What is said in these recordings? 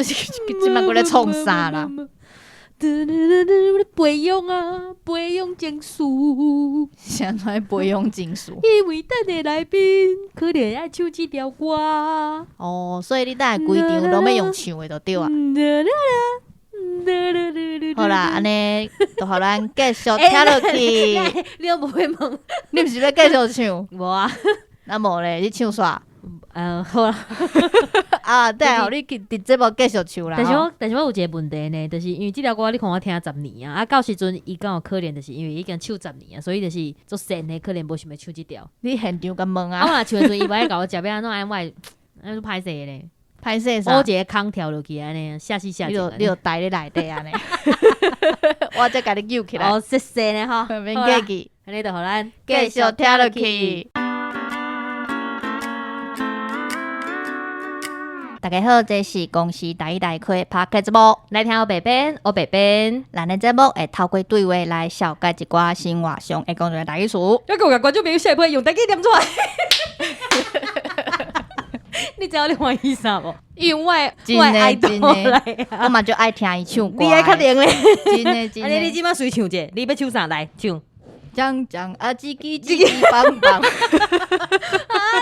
是這擺閣咧創啥啦？培養啊，培養情緒，是按怎培養情緒？因為等下來賓可能愛唱這條歌。哦，所以你等下規場攏欲用唱的就對啊。好啦，按呢就予咱繼續聽落去。你又無會問？你毋是欲繼續唱？無啊。那無咧，你唱煞？嗯，好啦。啊，等下予你去佇節目繼續唱啦。但是我有一個問題呢，就是因為這條歌你看我聽10年啊，啊到時陣伊敢有可能，就是因為已經唱十年啊，所以就是足神的，可能無想欲唱這條。你現場共問啊？啊，我若唱的時陣，伊無愛共我接，欲按怎按我會按怎歹勢咧？歹勢啥？我一個空跳落去按呢，下死下你就你就待咧內底按呢，我才共你救起來。哦，謝謝呢吼，免客氣。按呢就予咱繼續聽落去。大家好，這是公視台語台開 Podcast 節目，來聽烏白編，烏白編。咱的節目會透過對話來紹介一寡生活上會講著的台語詞。猶閣有共觀眾朋友下批用台語念出來。你知影你歡喜啥無？因為我的愛真的，我嘛足愛聽伊唱歌。你愛確定咧？真的真的。你這擺隨唱者，你欲唱啥來唱？講講啊，嘰嘰嘰嘰梆梆。啊！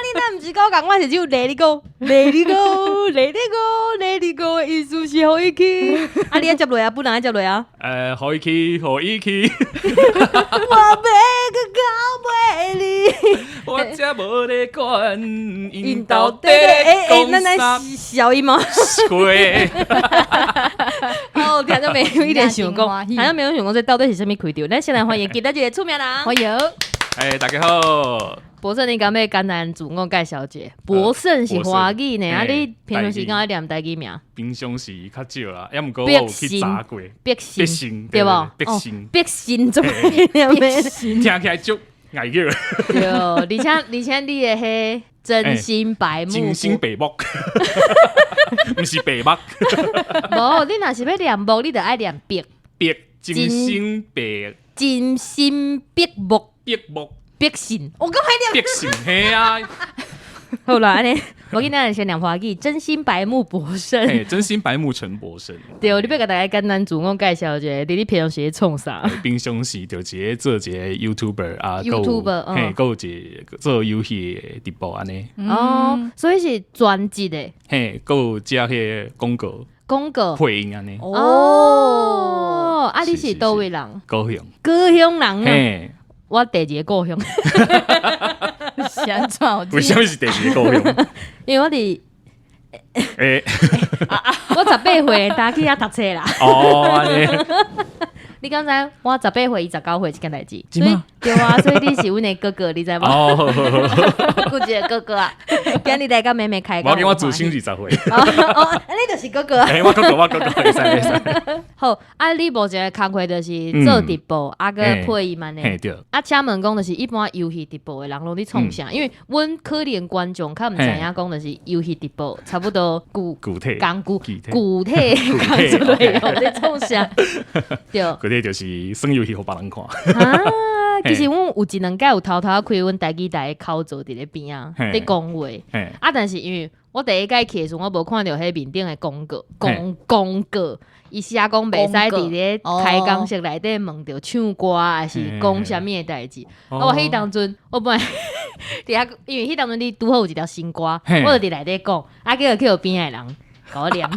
你若毋是講共款是唱 Let it go，Let it go，Let it go，Let it go 的意思是予伊去。啊！你愛接落啊，本人愛接落啊。予伊去，予伊去。我欲閣到尾你。我才無咧管，𪜶到底咧講啥？消音嗎？會。哦，聽眾朋友一定想講，聽眾朋友想講，這到底是啥物開場？咱先來歡迎今仔日的出名人。歡迎。欸，大家好。博勝，你敢欲簡單自我介紹一下？博勝是華語呢，啊，你平常時間愛念台語名？平常時較少啦，猶毋過我有去查過。必勝，對無？必勝，必勝怎麼念？聽起來足礙耳。對，而且你的彼真心白目，真心白目，毋是白目。無，你若是欲念目，你就愛念白。白真心白，真心白目，白目。必勝，我剛才念必勝，嘿啊！好啦，按呢，無緊，咱先念華語，真心白目博勝，嘿，真心白目陳博勝。對，你欲共大家簡單自我介紹一下，你平常時咧創啥？平常時就一个做一个 YouTuber 啊，YouTuber，嘿，閣有一個做遊戲的直播按呢。哦，所以是專職的。嘿，閣有接彼個廣告，廣告配音按呢。哦，啊，你是佗位人？高雄，高雄人啊。我第二个故鄉，是按怎？為啥物是第二个故鄉？因為我佇欸，我18歲，早去遐讀冊啦。哦，按呢。你敢知我十八歲，伊19歲這件代誌，所以對啊，所以你是阮的哥哥，你知無？哦，閣一個哥哥啊！今日來佮妹妹開講。無要緊，我自稱20歲。哦，你就是哥哥。欸，我哥哥，我哥哥，會使會使。好，啊，你目前的工課就是做直播，啊，閣配音按呢。嘿對。啊，請問講就是一般遊戲直播的人攏佇創啥？因為阮可能觀眾較毋知影講就是遊戲直播，差不多具體工具具體工作內容佇創啥？對。具體就是耍遊戲予別人看。啊，其實阮有一兩擺有偷偷開阮台語台的口座佇咧邊仔佇講話。啊，但是因為我第一擺去的時陣，我無看著彼面頂的廣告，廣告，伊寫講袂使佇咧開講室內底問著唱歌，抑是講啥物的代誌。啊，我彼當陣，我本來佇遐，因為彼當陣你拄好有一條新歌，我就佇內底講，啊，結果去予邊仔的人共我念。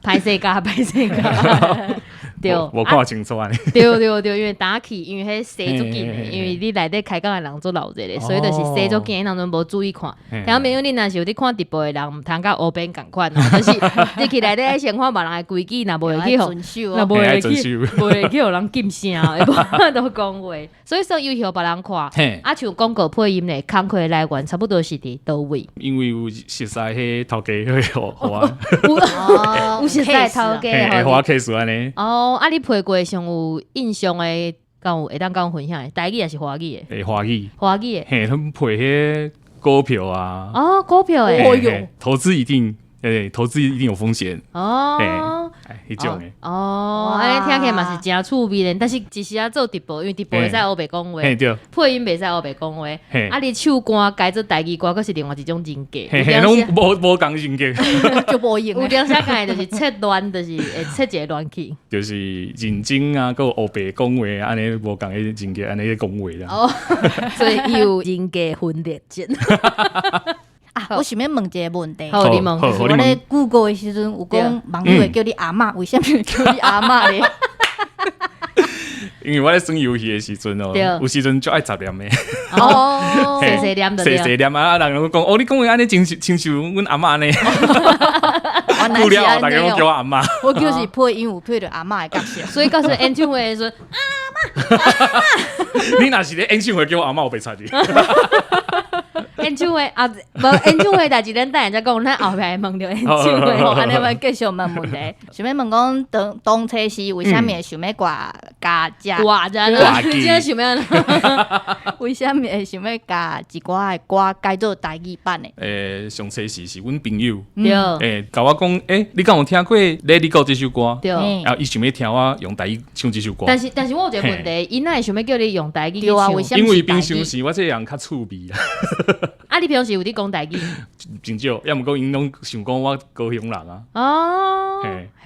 歹勢共，歹勢共。對，無看清楚按呢。對對對，因為早起，因為彼洗足緊的，因為你內底開講的人足鬧熱的，所以就是洗足緊，彼當陣無注意看。聽眾朋友，你若是有佇看直播的人，毋通佮烏編仝款哦，就是你去內底愛先看別人的規矩，若無會去予，若無會去，無會去予人禁聲，會無法度講話。所以說遊戲予別人看，啊，像廣告配音咧，工課來源差不多是佇佗位？因為有熟似彼頭家去予我，有熟似頭家，會予我 case 按呢。哦，啊，你配過上有印象的，敢有會當共阮分享的？台語抑是華語的？欸，華語。華語的。嘿，他們配彼股票啊。哦，股票的。投資一定。欸，投資一定有風險。哦，彼種的。哦，按呢聽起來嘛是誠趣味咧，但是一時仔做直播，因為直播會使烏白講話，配音袂使烏白講話。啊，你唱歌改做台語歌，閣是另外一種人格。嘿嘿，攏無仝人格，就無用。有當時敢就是切亂，就是會切一个亂去。就是認真啊，閣烏白講話，按呢無仝的人格，按呢講話啦。哦，所以伊有人格分裂症。啊，我想欲問一个問題。好，你問。我咧 Google 的時陣有講網友會叫你阿嬤，為啥物會叫你阿嬤咧？因為我咧耍遊戲的時陣哦，有時陣足愛雜念的。哦，細細念就對。細細念啊，人攏講哦，你講話按呢真親像阮阿嬤按呢。久了後，逐家攏叫我阿嬤。我就是配音有配著阿嬤的角色，所以到時演唱會的時陣，阿嬤。你若是咧演唱會叫我阿嬤，我袂睬你。演唱會啊，無演唱會代誌，咱等下才講，咱後壁會問著演唱會。按呢阮繼續問問題，想欲問講當當初是為啥物會想欲掛加遮掛遮？你真想欲按怎？為啥物會想欲共一寡的歌改做台語版的？上初時是阮朋友，對，共我講，你敢有聽過《Let It Go》這首歌？對，啊，伊想欲聽我用台語唱這首歌。但是我有一个問題，伊哪會想欲叫你用台語去唱？因為平常時我這个人較趣味啊。啊，你平常時有佇講台語？真少，抑毋過𪜶攏想講我高雄人啊。哦，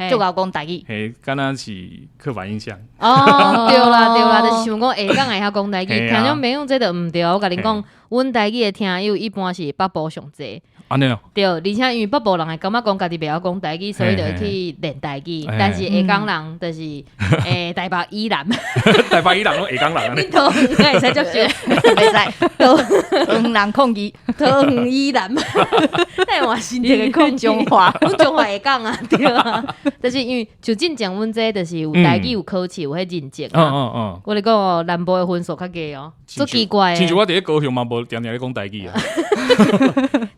足𠢕講台語。嘿，敢若是刻板印象。哦，對啦對啦，就是想講下港會曉講台語，聽眾朋友這就毋對。我共恁講，阮台語的聽友一般是北部上濟。按呢哦。對，而且因為北部人會感覺講家己袂曉講台語，所以就會去練台語。但是下港人就是台北以南，台北以南攏下港人。恁桃園會使接受？袂使。桃園人抗議，桃園以南，但嘛是這个講中華，阮中華下港啊，對啊。就是因為像進前阮這就是有台語有考試有彼認證啊。我咧講哦，南部的分數較低哦，足奇怪的。親像我佇咧高雄嘛，無定定咧講台語啊。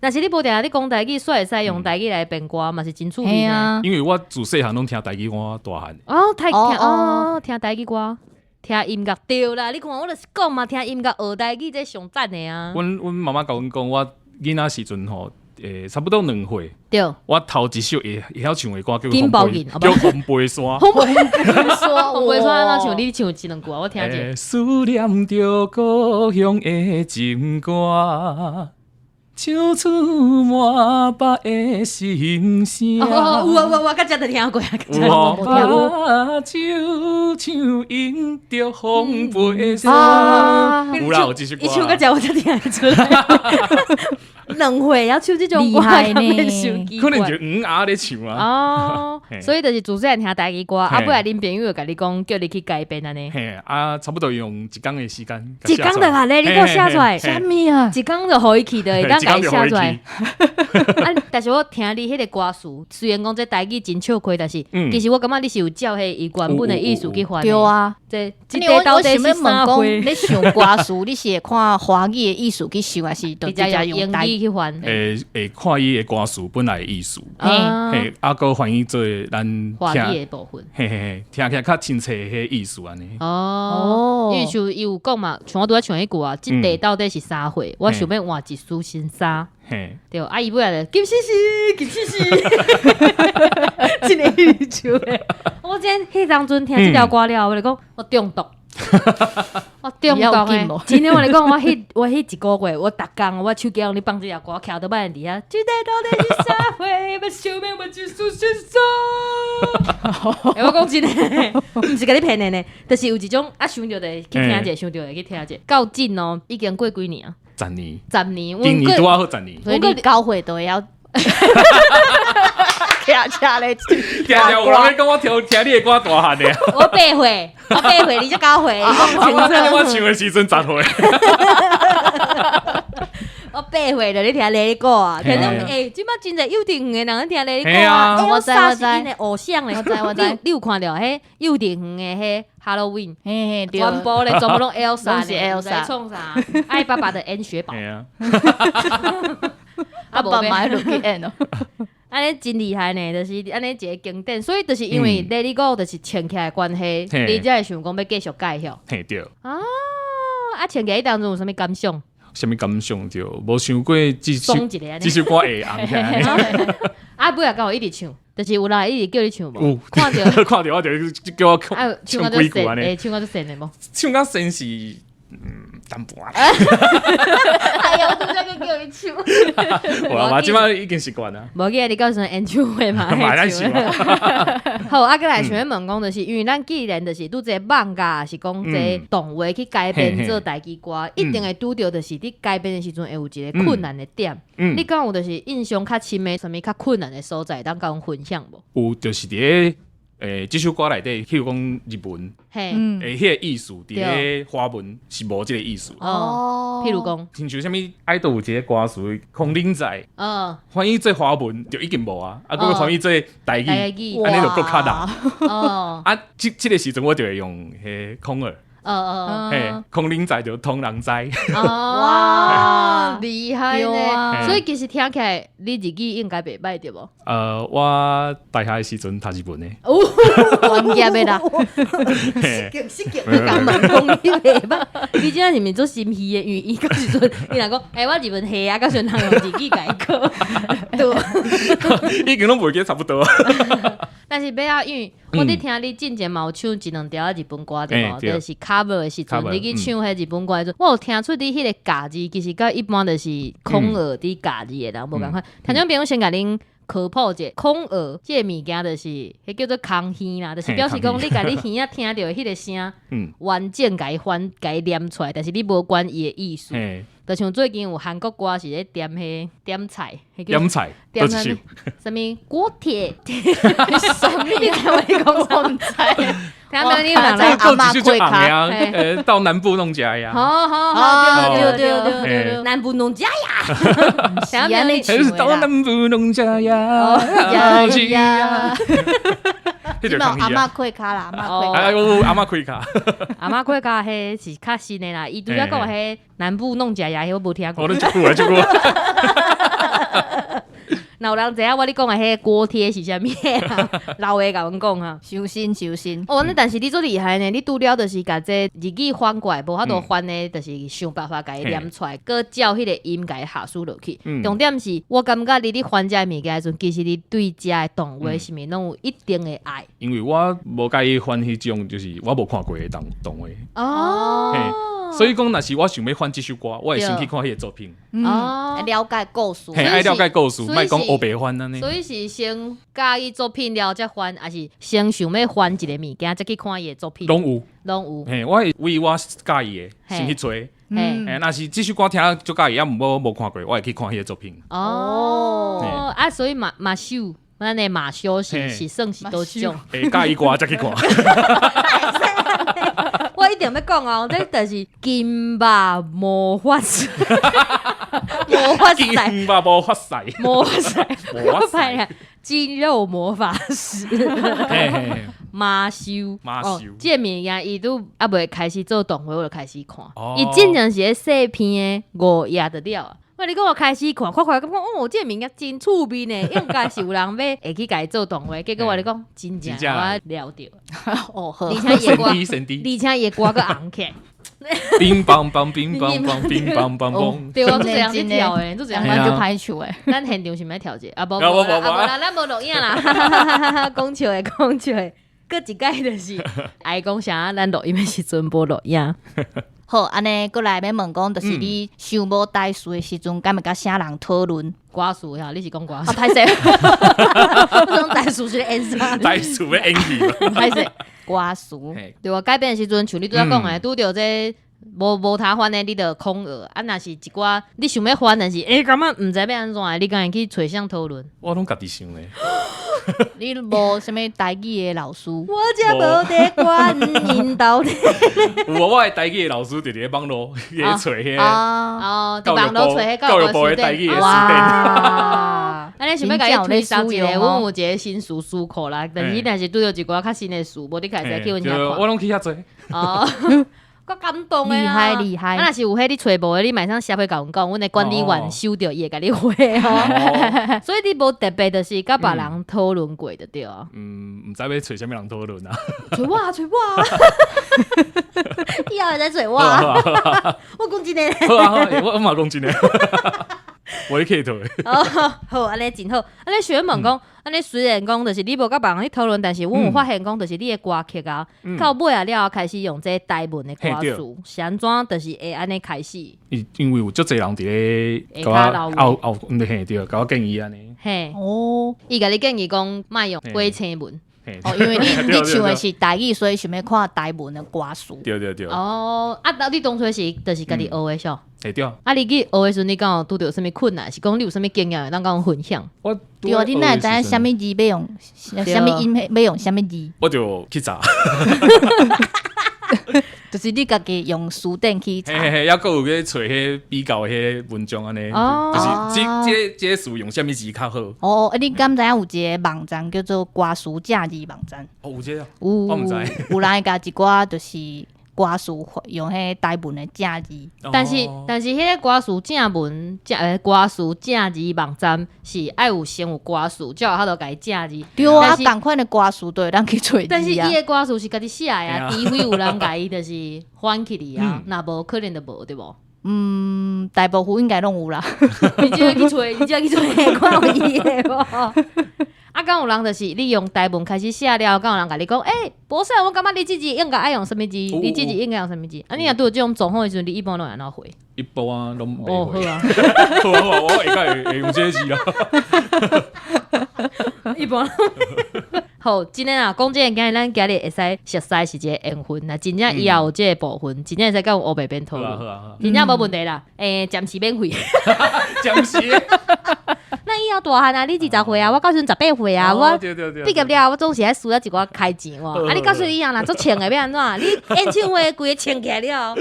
若是你無定定咧講台語，煞會使用台語來編歌嘛，是真趣味啊。因為我自細漢攏聽台語歌大漢。哦，聽哦，聽台語歌，聽音樂對啦。你看我就是講嘛，聽音樂學台語這上讚的啊。阮媽媽共阮講，我囡仔時陣吼，差不多2歲。對。我頭一首會曉唱的歌叫《叫《風飛山》。風飛山，風飛山按怎唱？你唱一兩句啊，我聽者。思念著故鄉的情歌，唱出滿腹的心聲。哦，有啊有啊，我較這就聽過啊。有哦。目睭像迎著風飛山。有啦，有這首歌。伊唱到這我才聽會出來。2歲猶唱這種歌，可能就嗚啊咧唱啊。哦，所以就是自細漢聽台語歌，啊，尾仔恁朋友就共你講，叫你去改編按呢。嘿，啊，差不多用一工的時間。一工就按呢，你閣寫出來？啥物啊？一工就予伊去，就會當共伊寫出來。啊，但是我聽你彼个歌詞，雖然講這台語真笑虧，但是其實我感覺你是有照彼伊原本的意思去翻。對啊，這這個到底是啥貨？你想歌詞，你是會看華語的意思去想，還是直接用台語去翻？會看伊的歌詞本來的意思，嘿，啊，閣翻譯做咱華語的部分，嘿嘿嘿，聽起來較親切彼个意思按呢。哦，因為像伊有講嘛，像我拄才唱彼句啊，這塊到底是啥貨？我想欲換一束新衫。對，啊伊尾仔就金絲絲，金絲絲，真的一直唱的。我真彼當陣聽這條歌了，我就講我中毒。我中毒的，真的我來講，我彼一個月，我逐工我手機攏咧放這條歌，徛倒擺佇遐。這塊到底是啥貨？我想欲換一束新衫。欸，我講真的，毋是共你騙的呢，就是有一種啊，想著就會去聽者，想著會去聽者。到今哦，已經過幾年啊？十年。十年，今年拄仔好十年。所以你9歲都會曉。聽車咧，聽聽有人咧講我聽聽你的歌大漢的。我8歲，我8歲，你才9歲。我唱的時陣10歲。我8歲就咧聽 Let It Go 啊，聽講欸，這擺真濟幼稚園的人咧聽 Let It Go 啊，我知我知，𪜶的偶像咧，我知我知。你有看著彼幼稚園的彼 Halloween，全部咧，全部攏 Elsa，攏是 Elsa，創啥？愛爸爸的研雪寶。啊，爸媽落去演哦。按呢真厲害呢，就是按呢一个經典，所以就是因為 Let It Go 就是穿起來的關係，你才會想講欲繼續改曉。嘿對。啊，啊穿起來當陣有啥物感想？啥物感想就無想過這首爽一下這首歌會紅起來。啊，尾仔敢有一直唱，就是有人一直叫你唱無？有看著看著我就叫我啊，唱唱到幾句按呢。會唱到足順的無？唱甲順是淡薄仔。哎呀，我拄才閣叫伊唱。有啊嘛，這擺已經習慣啦。無記得你到時陣演唱會嘛？嘛會使唱啊。好，啊，閣來想欲問講，就是因為咱既然就是拄這個漫畫，是講這個動畫去改編做台語歌，一定會拄著就是你改編的時陣會有一個困難的點。你敢有就是印象較深的，啥物較困難的所在，當共阮分享無？有，就是佇咧這首歌內底，譬如講日文，彼個意思佇咧華文是無這個意思。哦，譬如講，親像啥物愛都有一個歌詞，空靈仔，翻譯做華文就已經無啊，啊，閣翻譯做台語，按呢就閣較難。啊，這個時陣我就會用彼空耳。嘿，空靈仔就通人知。哇，厲害呢！所以其實聽起來你日語應該袂䆀對無？我大學的時陣讀日文的。哦，專業的啦。失敬失敬，你共問講你袂䆀，你這是毋是做心虛的？因為伊到時陣，伊若講，欸，我日文系啊，到時陣人用日語共伊講。對，已經攏袂記得差不多。但是尾仔，因為我佇聽你進前嘛有唱一兩條日本歌對無？就是 cover 的時陣，你去唱彼日本歌的時陣，我有聽出你彼個咬字，其實佮一般就是空耳佇咬字的人無仝款。聽眾朋友先共恁科普者，空耳這個物件就是，彼叫做空耳啦，就是表示講你共你耳仔聽著彼個聲，完整共伊翻共伊念出來，但是你無管伊的意思。就像最近有韓國歌是咧點彼點菜，點菜，點啥物？啥物鍋貼？啥物？你聽我講我毋知。聽到你人來阿嬤開卡，到南部農家呀。好好好，對對對對對，南部農家呀。聽到你到南部農家呀，呀呀。阿嬤開卡啦，阿嬤開卡。哎呦，阿嬤開卡。阿嬤開卡，彼是較新的啦。伊拄才講彼南部農家呀，彼我無聽過。我都足久啊，足久。若有人知影我咧講的彼個鍋貼是啥物啊？老的共阮講啊。小心小心。哦，那但是你足厲害呢！你拄了就是共這日語翻過來，無法度翻的，就是想辦法共伊念出來，閣照彼個音共伊下輸落去。重點是我感覺你咧翻這个物件的時陣，其實你對這个動畫是毋是攏有一定的愛？因為我無佮意翻彼種，就是我無看過的動動畫。哦。所以講，若是我想欲翻這首歌，我會先去看彼個作品。哦，了解故事。嘿，愛了解故事，莫講烏白翻按呢。所以是先佮意作品了才翻，抑是先想欲翻一个物件，才去看伊的作品？攏有，攏有。嘿，我會為我佮意的先去揣。嘿，若是這首歌聽足佮意，啊，毋過無看過，我會去看彼個作品。哦，啊，所以馬馬修，咱的馬修是算是佗種？會佮意歌才去看。我一定欲講哦，這就是金肉魔法師，魔法師，金肉魔法師，魔法師，魔法師，肌肉魔法師，馬修，馬修，這个物件伊都猶未開始做動畫，我就開始看。伊進前是咧細片的五頁就了。我你講我開始看，看看感覺哦，這个物件真趣味呢，應該是有人欲會去共伊做動畫，結果我咧講真正我了著。哦，好，而且伊的歌，而且伊的歌閣紅起來。乒乓乓，乒乓乓，乒乓乓乓。對，我做這樣子跳的，做這樣就歹笑的。咱現場是毋欲跳者？啊，無無啦，啊無啦，咱無錄影啦。講笑的，講笑的。閣一擺就是愛講啥，咱錄音的時陣無錄影。好，按呢，閣來欲問講，就是你想無台詞的時陣，敢會佮啥人討論？歌詞呀，你是講歌詞？歹勢，我講台詞是咧演啥？台詞欲演戲。歹勢，歌詞。對啊，改編的時陣，像你拄才講的，拄著這無通翻的，你就空耳。啊，若是一寡你想欲翻，但是欸，感覺毋知欲按怎，你敢會去揣誰討論？我攏家己想的。你無啥物台語的老師？我才無佇管𪜶兜咧。有啊，我的台語的老師就佇咧網路咧揣彼个。哦，佇網路揣彼教育部的台語的詞典。哇！按呢想欲共你推銷一个，阮有一个新詞詞庫啦，但是你若是拄著一寡較新的詞，無你會使去阮遐看。我攏去遐揣。哦。夠感動的厲害厲害！啊，若是有彼你揣無的，你嘛會使寫批共阮講，阮的管理員收著伊會共你回哦。所以你無特別，就是佮別人討論過就對啊。嗯，毋知欲揣啥物人討論啊？揣我啊，揣我啊！以後會使揣我。我講講真的。好啊，好啊，我嘛講真的。我咧客套的。哦，好，按呢真好。按呢想欲問講，按呢雖然講就是你無佮別人去討論，但是阮有發現講，就是你的歌曲啊，到尾啊了後開始用這個台文的歌詞，是按怎就是會按呢開始？因為有足濟人佇咧共我後後嘿對，共我建議按呢。嘿，哦，伊共你建議講莫用鬼星文。哦，因為你唱的是台語，所以想欲看台文的歌詞。對對對。哦，啊，那你當初是就是家己學的唏？會對。啊，你去學的時陣，你敢有拄著啥物困難？是講你有啥物經驗會當共阮分享？我對啊，你哪會知影啥物字欲用，啥物音欲用啥物字？我就去查。就是你家己用辭典去查。嘿嘿，猶閣有去揣彼比較彼文章按呢，就是這這詞用啥物字較好。哦，啊，你敢知影有一個網站叫做歌詞正字網站？哦，有這個。有，我毋知。有人會共一寡就是歌詞用彼台文的正字。但是彼個歌詞正文正歌詞正字網站是愛有先有歌詞，才有法度共伊正字。對啊，仝款的歌詞都會當去揣字啊。但是伊的歌詞是家己寫的啊，除非有人共伊就是翻起來啊，若無可能就無對無？嗯，大部分應該攏有啦。你這去揣，你這去揣，看有伊的無？啊，敢有人就是你用台文開始寫了，敢有人共你講，欸，博士，我感覺你這字應該愛用啥物字？你這字應該用啥物字？啊，你若拄著這種狀況的時陣，你一般攏會按怎回？一般攏袂回。哦，好啊。好啊，好啊，我會會會用這個字啦。一般。好，真的啊，講真的，今日咱今日會使熟似是一個緣分，若真正以後有這個部分，真正會使佮阮烏白變討論，真正無問題啦。欸，暫時免費。暫時。那以後大漢啊，你20歲啊，我到時陣18歲啊，我畢業了後，我總是愛需要一寡開錢哇。啊，你到時以後若足穿的欲按怎？你演唱會規个穿起來了，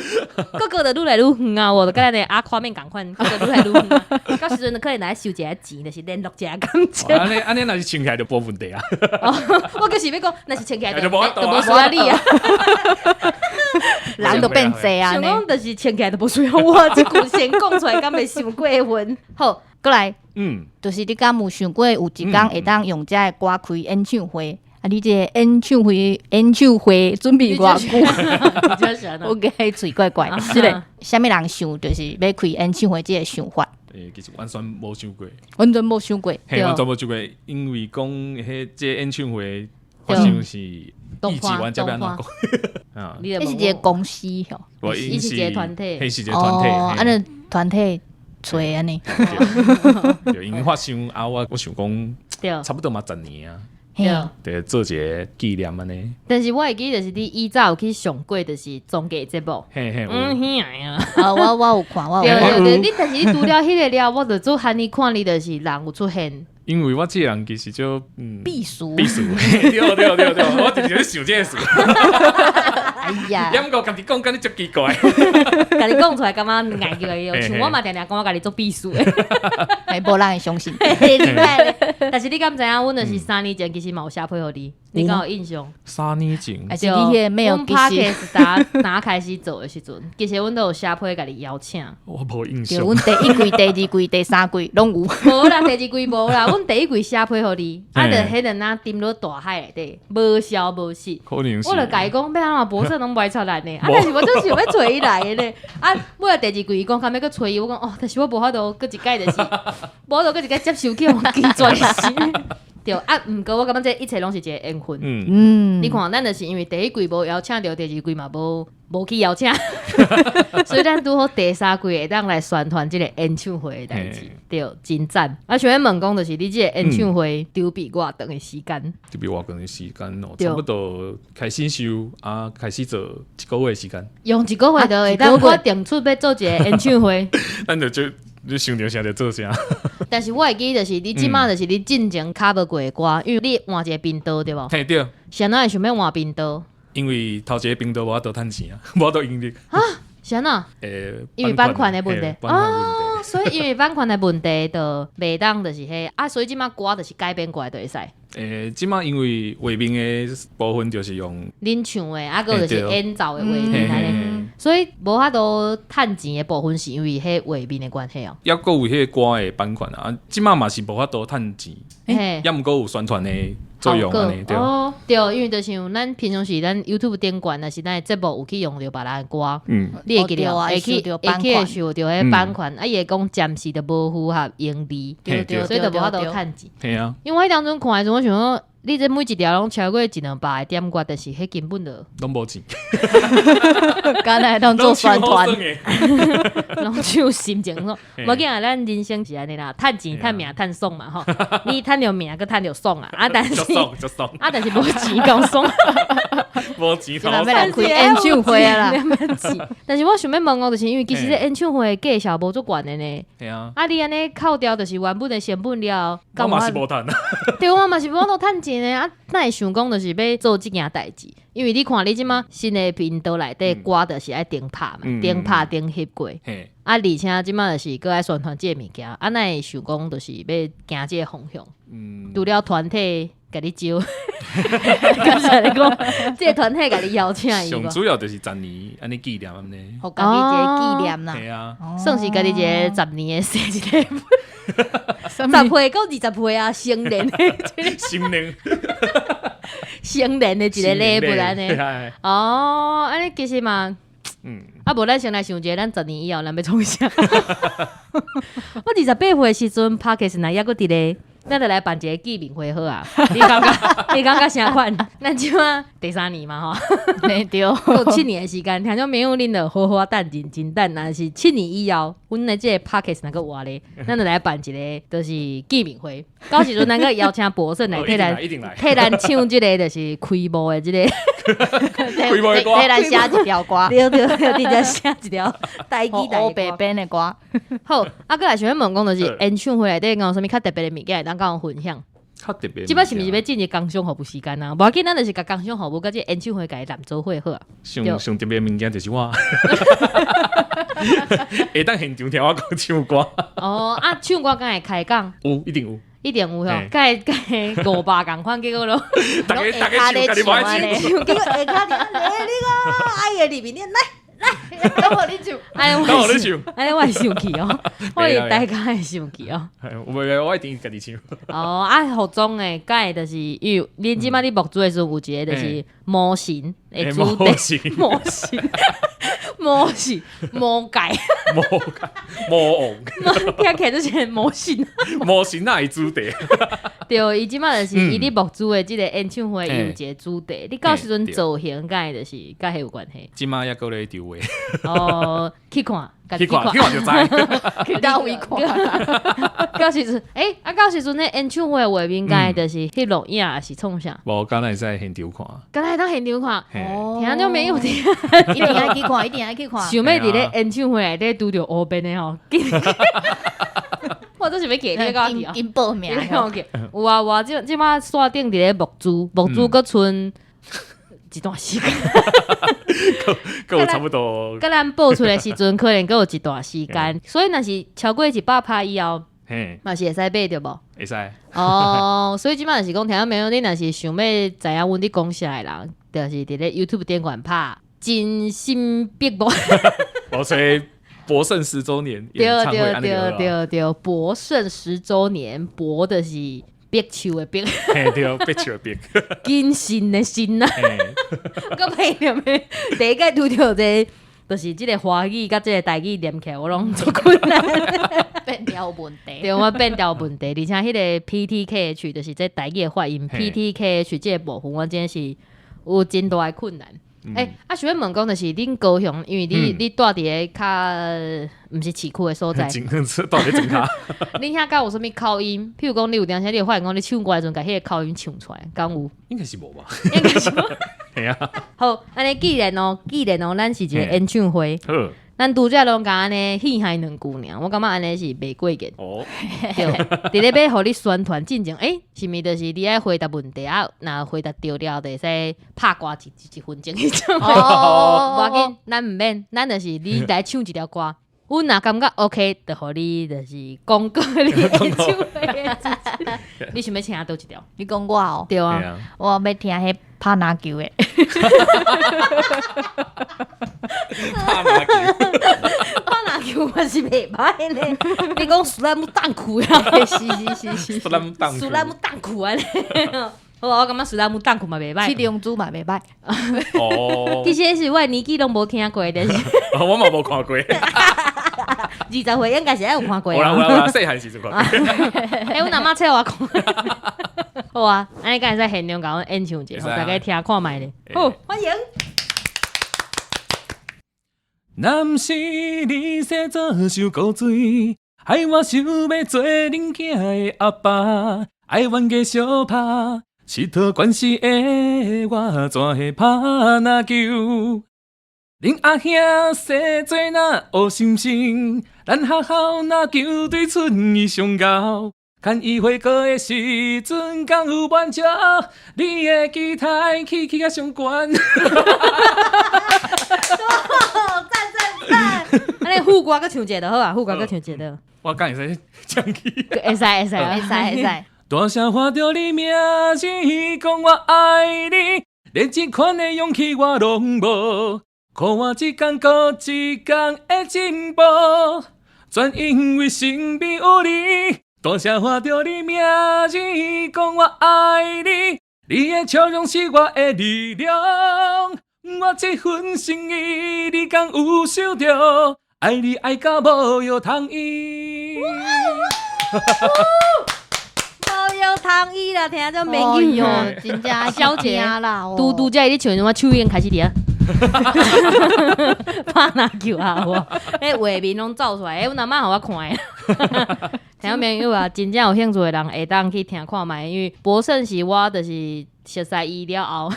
閣閣就愈來愈遠啊！我就佮咱的阿畫面仝款，閣閣愈來愈遠啊。到時陣就可能來收一下錢，就是聯絡一下感情。按呢按呢，若是穿起來就無問題啊。我就是欲講，若是穿起來就就無需要你啊。人都變濟啊！想講就是穿起來就無需要我，這句先講出來，敢袂傷過分？好，閣來，就是你敢有想過有一工會當用這个歌開演唱會？啊，你這個演唱會演唱會準備偌久？我感覺喙怪怪，是咧。啥物人想就是欲開演唱會這个想法？欸，其實完全無想過，完全無想過，嘿，完全無想過，因為講彼這演唱會發生是意志完才欲按怎講？啊，彼是一個公司吼，伊是一個團體，彼是一個團體，哦，按呢團體揣按呢，對，因為發想啊，我想講，差不多嘛十年啊，對，做一個紀念按呢。但是我會記就是你以早有去上過，就是綜藝節目，嘿嘿，嗯嘿啊，啊，我有看，我有對對對，你但是你除了彼個了，我就做喊你看你就是人有出現。因為我這個人其實就避暑，避暑，對對對對，我就是咧想這個事。哎呀，毋過家己講，敢若足奇怪，家己講出來感覺礙叫的，像我嘛定定講我家己做秘書的，欸，無人會相信。但是你敢知影，阮就是3年前其實嘛有寫批予你，你敢有印象？3年前，還是你彼個沒有？阮 Podcast 打開始做的時陣，其實阮都有寫批共你邀請。我無印象。阮第一季、第二季、第三季攏有。無啦，第二季無啦，阮第一季寫批予你，啊，就彼陣仔沉落大海內底，無消無息。可能是。我就共伊講，欲按怎博士攏袂出來呢？啊，但是我就是想欲揣伊來的咧。啊，尾仔第二季伊講較欲閣揣伊，我講哦，但是我無法度閣一擺就是，無法度閣一擺接受去予拒絕是。對啊，毋過我感覺這一切攏是一個緣分。嗯，你看，咱就是因為第一季無邀請著，第二季嘛無去邀請，所以咱拄好第三季會當來宣傳這個演唱會的代誌，對，真讚。啊，想欲問講，就是你這個演唱會籌備偌長的時間？籌備偌長的時間哦，差不多開始收啊，開始做一個月的時間。用一個月就會當決定出欲做一個演唱會。咱就就你想著啥就做啥。但是我會記就是你這馬就是你進前較無過的歌，因為你換一個頻道對無？嘿對。是按怎會想欲換頻道？因為頭一個頻道無法度趁錢啊，無法度盈利。啊？是按怎？欸，因為版權的問題。哦，所以因為版權的問題，就袂當就是彼啊，所以這馬歌就是改編過來就會使。欸，這馬因為畫面的部分就是用恁唱的，啊，閣就是演奏的畫面按呢。所以無法度趁錢的部分是因為彼畫面的關係哦。抑閣有彼個歌的版權啊，這馬嘛是無法度趁錢，抑毋過有宣傳的作用按呢，對。哦，對，因為就像咱平常時咱 YouTube 頂懸，若是咱的節目有去用著別人的歌，你會記得會去會去會受著彼版權，啊，伊會講暫時就無符合盈利，所以就無法度趁錢。嘿啊，因為我彼當陣看的時陣，我想講，你這每一條攏超過一兩百個點閱，但是彼根本就攏無錢，敢若會當做宣傳，攏唱心情說，無緊啊，咱人生是按呢啦，趁錢、趁名、趁爽嘛吼。你趁著名，閣趁著爽啊，啊但是啊但是無錢夠爽，無錢頭來開演唱會啦。但是我想欲問哦，就是因為其實這演唱會的價數無足懸的呢。啊，你按呢扣掉就是原本的成本了，我嘛是無趁。對，我嘛是無法度趁錢的啊，哪會想講就是欲做這件代誌？因為你看你這馬新的頻道內底歌就是愛頂拍嘛，頂拍頂翕過。啊，而且這馬就是閣愛宣傳這个物件，啊，哪會想講就是欲行這个方向？除了團體共你招，剛才你講這个團體共你邀請伊。上主要就是十年按呢紀念按呢，予家己一个紀念啦。係啊，算是家己一个十年的生日禮物。10歲到20歲啊，成年的，成年，成年的一个禮物按呢。哦，按呢其實嘛，啊無咱先來想一下，咱十年以後咱欲創啥？我28歲的時陣，Podcast 若猶閣佇咧，咱就來辦一个見面會好啊！你感覺？你感覺啥款？咱這馬第三年嘛吼，對，有7年的時間，聽眾朋友恁著好好等，認真等。若是7年以後，阮的這個 Podcast 若閣活咧，咱就來辦一个，就是見面會。到時陣咱閣邀請博勝來替咱替咱唱這个，就是開幕的這个，開幕的歌，替咱寫一條歌，對對對，直接寫一條台語台白編的歌。好，啊，閣來想欲問講，就是演唱會內底敢有啥物較特別的物件會當佮阮分享？較特別，這擺是毋是欲進入工商服務時間啊？無要緊，咱就是共工商服務佮這演唱會共伊攬做伙好啊。上上特別的物件就是我，會當現場聽我講唱歌。哦，啊，唱歌敢會開講？有，一定有。一定有吼，佮佮500仝款，結果囉，逐家逐家唱，家己無愛唱，結果下跤佇咧，你個愛的裡面，來。來，等我你唱，哎，等我你唱，哎，我會生氣哦，我會大家會生氣哦。我我一定家己唱。哦，啊，服裝的，敢會就是因為恁這擺你募資的時陣有一個就是魔神的主題，魔神，魔神，魔界，魔界，魔王，聽起來就是魔神。魔神哪會主題？對，伊這擺就是伊咧募資的這个演唱會，伊有一個主題。你到時陣造型敢會就是佮彼有關係？這擺猶閣咧籌劃。哦，去看，去看，去看就知。去佗位看。到時陣，欸，啊，到時陣咧演唱會畫面敢會就是翕錄影，抑是創啥？無，敢若會使現場看。敢若會當現場看，聽著沒有聽，一定愛去看，一定愛去看。想欲佇咧演唱會內底拄著烏邊的吼。我這是欲給你個緊報名。有啊有啊，這這馬線頂佇咧募資，募資閣賰一段時間，閣有差不多。閣咱報出來時陣，可能閣有一段時間，所以若是超過100趴以後，嘛是會使買著無？會使。哦，所以這馬就是講，聽眾朋友，你若是想欲知影阮佇講啥的人，就是佇咧 YouTube 頂懸拍真心必無。我吹博勝10週年演唱會，對對對對，博勝10週年，博的是柏樹的柏，嘿對，柏樹的柏，謹慎的慎啊，閣配著咩？第一擺拄著這個，就是這個華語佮這個台語連起來，我攏足困難，變調問題。對，我變調問題，而且彼个 PTKH 就是這台語的發音，PTKH 這個部分，我真是有真大的困難。欸，啊，想欲問講，就是恁高雄，因為你住佇个較毋是市區的所在，佇咧庄跤。恁遐敢有啥物口音？譬如講，你有當時你會發現講，你唱歌的時陣，共彼个口音唱出來，敢有？應該是無吧？應該是無。嘿啊。好，按呢既然哦，既然哦，咱是一个演唱會，咱拄才攏共按呢戲害兩句爾，我感覺按呢是袂過癮。哦。對，佇咧欲予你宣傳進前，欸，是毋是就是你愛回答問題啊？若回答對了，就會使拍歌一分鐘彼種。哦。無要緊，咱毋免，咱就是你來唱一條歌，阮若感覺 OK，就予你就是廣告你演唱會的主持。你想欲聽佗一條？你講我哦。對啊。我欲聽彼拍籃球的。拍唱嘛是袂歹呢。你講斯蘭姆蛋苦啊？是是是是。斯蘭姆蛋斯蘭姆蛋苦啊！好啊，我感覺斯蘭姆蛋苦嘛袂歹。七龍珠嘛袂歹。哦。其實是我年紀攏無聽過，但是我嘛無看過。 20歲應該是愛有看過。有啦有啦有啦，細漢時就看過。欸，阮阿媽冊我看。好啊，按呢敢會使現場共阮演唱一下，大家聽看覓咧。好，歡迎。若毋是你生做受古錐，害我想欲做恁囝的阿爸，愛冤家相拍，𨑨迌關係的我怎會拍籃球？恁阿兄細做若學猩猩，咱學校籃球隊賰伊上𠢕。牽伊回國的時陣，敢有滿足？你的期待起起較上懸。讚讚讚！按呢副歌閣唱一下就好啊，副歌閣唱一下就。我敢會使唱起？會使會使會使會使。大聲喊著你名字，講我愛你，連這款的勇氣我攏無。看我一工閣一工的進步，全因為身邊有你。大聲喊著你名字，講我愛你，你的笑容是我的力量。我這份心意，你敢有收著？愛你愛到無藥通醫。無藥通醫啦，聽這免藥，真正小姐啦，拄拄才你唱，我手已經開始佇啊。拍籃球啊，有無？彼畫面攏走出來，欸，阮阿嬤予我看的。聽眾朋友啊，真正有興趣的人會當去聽看覓，因為博勝是我就是熟似伊了後，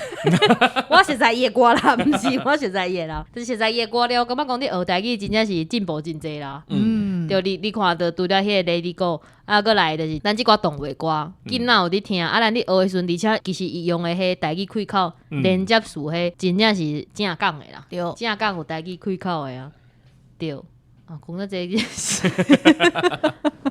我熟似伊的歌啦，毋是我熟似伊的啦，就是熟似伊的歌了，感覺講你學台語真正是進步真濟啦。嗯，對，你看著除了彼個 Let It Go，啊，閣來就是咱這寡動畫歌，囡仔有佇聽，啊，咱咧學的時陣，而且其實伊用的彼台語開口連接詞，彼真正是正港的啦，正港有台語開口的啊，對。啊，講到這個，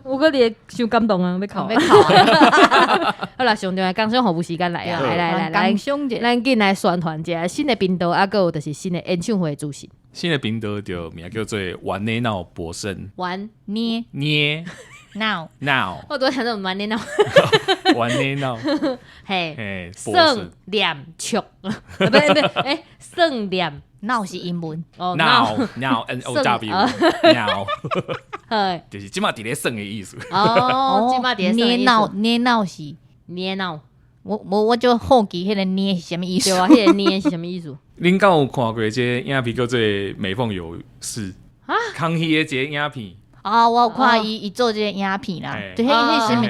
我閣佇傷感動啊，欲哭，欲哭啊！好啦，上重要工商服務時間來啊，來來來來，咱緊來宣傳一下新的頻道，啊，閣有就是新的演唱會資訊。新的頻道就名叫做玩捏鬧博勝，玩捏捏鬧鬧，我拄想講玩捏鬧，玩捏鬧，嘿，算念笑，不不，欸，算念。鬧是英文，now now n o w now，就是這馬佇咧耍的意思。哦，這馬佇咧捏鬧捏鬧是捏鬧，我就好奇彼個捏是啥物意思？對啊，彼個捏是啥物意思？恁敢有看過這個影片叫做《美鳳有事》啊？康熙的這個影片啊，我有看伊做這個影片啦，就彼彼啥物？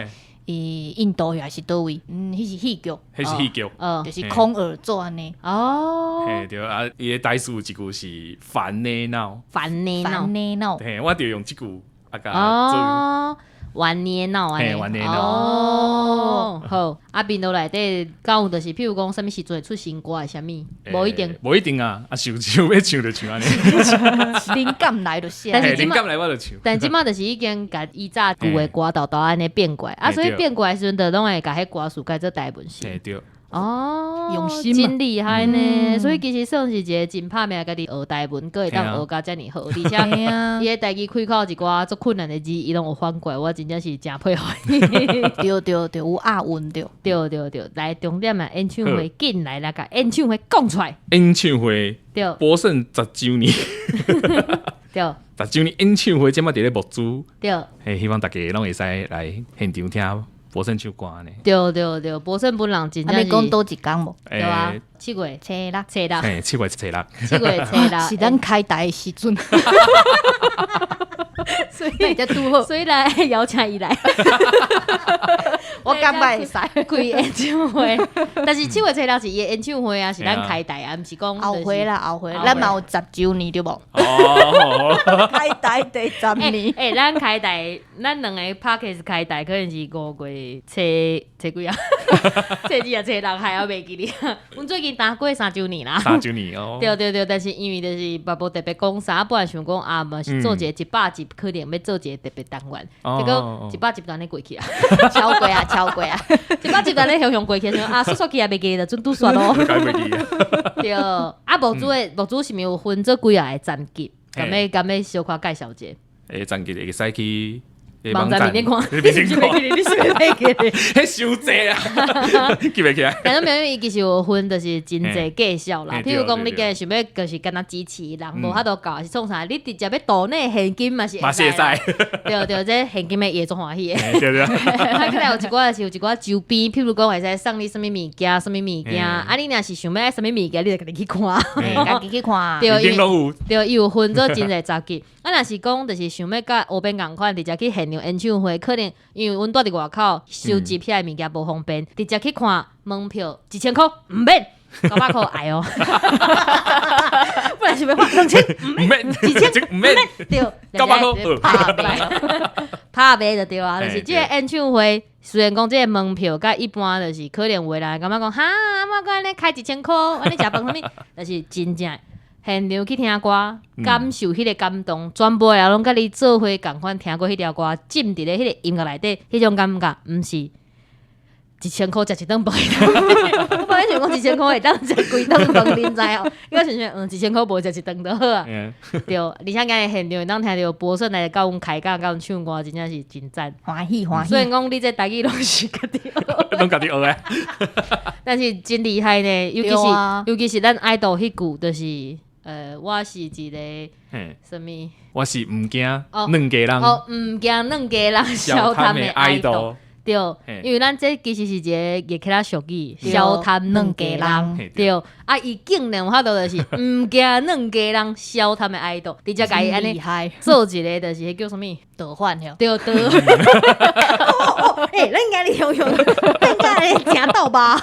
伊印度還是佗位？嗯，彼是戲劇，彼是戲劇，就是空耳做按呢。哦，嘿對啊，伊的台詞有一句是煩捏鬧，煩捏鬧，煩捏鬧。嘿，我就用這句啊，共做玩捏鬧按呢。玩捏鬧。哦，好，啊，頻道內底敢有就是，譬如講，啥物時陣會出新歌，啥物？無一定，無一定啊，啊，想想欲唱就唱按呢。靈感來就寫。但是靈感來我就唱。但這馬就是已經共以早舊的歌沓沓按呢變過來，啊，所以變過來時陣，就攏會共彼歌詞改做台文詞。對。哦，用心，真厲害呢！所以其實算是一個真拍拚，家己學台文，閣會當學甲遮爾好，而且伊的台語開口一寡足困難的字，伊攏有翻過來，我真正是誠佩服伊。對對對，有押韻對。對對對，來重點啊！演唱會緊來來，共演唱會講出來。演唱會對，博勝十週年。對，十週年演唱會這馬佇咧募資。對，嘿，希望大家攏會使來現場聽。博勝唱歌呢？對對對，博勝本人真正是。欲講佗一工無？對啊，7月初六，初六，嘿，7月初六，7月初六，是咱開台的時陣。所以才拄好，所以來邀請伊來。我感覺會使開演唱會，但是7月初六是伊的演唱會啊，是咱開台啊，毋是講後悔啦，後悔，咱嘛有十週年對無？哦，開台第十年，欸，咱開台，咱兩個 Podcast 開台可能是5月初初幾啊？初二啊，初六還啊，袂記得。阮最近踏過3週年啦， 3週年哦。對對對，但是因為就是嘛無特別講啥，本來想講啊，嘛是做一個100集，可能欲做一個特別單元，結果100集就按呢過去啊，超過啊，超過啊， 100集就按呢雄雄過去，想啊，煞煞去也袂記得，準拄煞咯。對，啊，牧主的牧主是毋是有分做幾仔個專輯？敢欲小可介紹一下？会站起会使去。网站面顶看，你是袂记得，你是袂记得，彼伤济啊，记袂起来。但是没有，伊其实有分，就是真济介绍啦。譬如讲，你今日想欲，就是干焦支持人，无法度到，是创啥？你直接欲抖内现金嘛是嘛是会使。对对，这现金的会足欢喜的。对对。啊，起来有一寡是有一寡周边，譬如讲会使送你啥物物件，啥物物件。啊，你若是想欲爱啥物物件，你就家己去看。家己去看。对，对，伊有分做真济杂志。啊，若是讲就是想欲佮乌边仝款，直接去现场演唱会，可能因为阮蹛伫外口收集遐个物件无方便，直接去看门票1000箍毋免，900箍爱哦。不然是欲花2000毋免，1000毋免，对，900箍拍卖，拍卖就对啊。就是这个演唱会，虽然讲这个门票佮一般就是可能有的人感觉讲哈，我阁按呢开1000箍，按呢食饭啥物，但是真正。现场去听歌，感受彼个感动，全部人拢佮你做伙仝款听过彼条歌，浸伫咧彼个音乐内底，彼种感觉，毋是1000箍食一顿饭。我本来想讲1000箍会当食几顿饭，恁知哦？我想想，1000箍无食一顿就好啊。对，而且今日现场会当听著博胜来佮阮开讲，佮阮唱歌，真正是真赞，欢喜欢喜。虽然讲你这台语拢是家己学，拢家己学的，但是真厉害呢。尤其是咱爱豆彼句，就是。我是一个啥物？我是毋惊软家人。哦，毋惊软家人，消贪的爱豆。对，因为咱这其实是一个日克拉俗语，消贪软家人。对，啊，伊竟然有法度就是毋惊软家人，消贪的爱豆，直接共伊按呢做一个，就是彼叫啥物？倒反对倒。欸，咱今日用用，咱今日诚逗吧？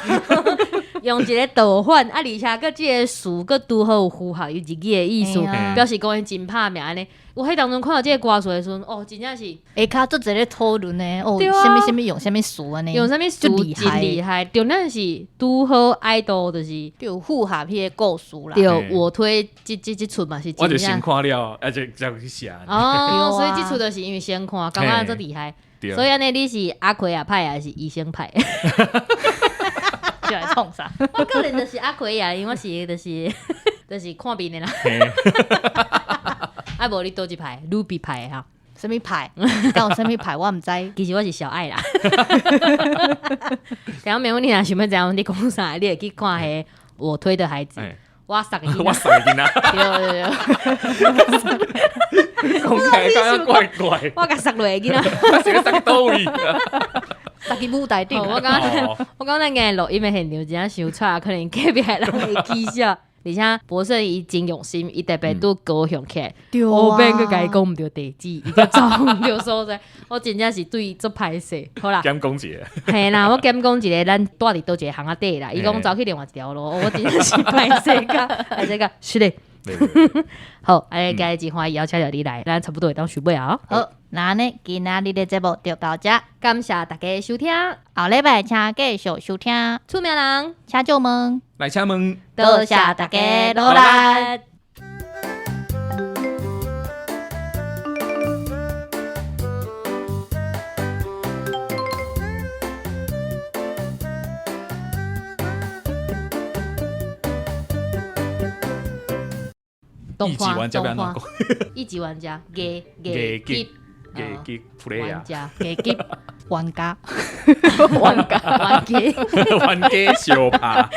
用一个倒反，啊，而且阁这个词阁拄好有符合伊日语的意思，表示讲伊真拍拚按呢。我彼当阵看到这个歌词的时阵，哦，真正是下跤足济咧讨论呢，哦，啥物啥物用啥物词按呢，用啥物词真厉害。重点是拄好爱豆就是就符合彼个故事啦。对，我推这出嘛是真正。我就先看了，啊，就才去写。哦，所以这出就是因为先看，感觉足厉害。所以按呢，你是阿奎亚派还是医生派？就来创啥？我个人就是阿奎亚，因为我是就是看面的啦。啊，无你佗一派，鲁比派哈？啥物派？敢有啥物派？我毋知。其实我是小爱啦。等下没问题啊，想欲知影你讲啥？你会去看彼我推的孩子。我送的，我送的囡仔。对对对。讲起来敢怪怪。我共捒落的囡仔。我是欲捒去佗位？捒去舞台顶。我感觉咱今日录音的现场真正伤吵，可能隔壁的人会起笑。而且博胜伊真用心，伊特别拄高雄起来，乌变阁共伊讲毋著地址，伊阁走毋著所在。我真正是对伊足歹势。好啦，减讲一个。嘿啦，我减讲一个，咱蹛伫佗一个巷仔底啦。伊讲走去另外一条路，我真正是歹势甲，歹势甲，是咧。好，按呢今日真欢喜邀请著你来，咱差不多会当收尾啊。好，那按呢，今仔日的节目就到遮，感谢大家收听，后礼拜请继续收听。出名人，请就问，来请问，多谢大家努力。一级玩家，一级玩家，艺艺级艺级玩家，艺级玩家，玩家，玩家，玩家相拍。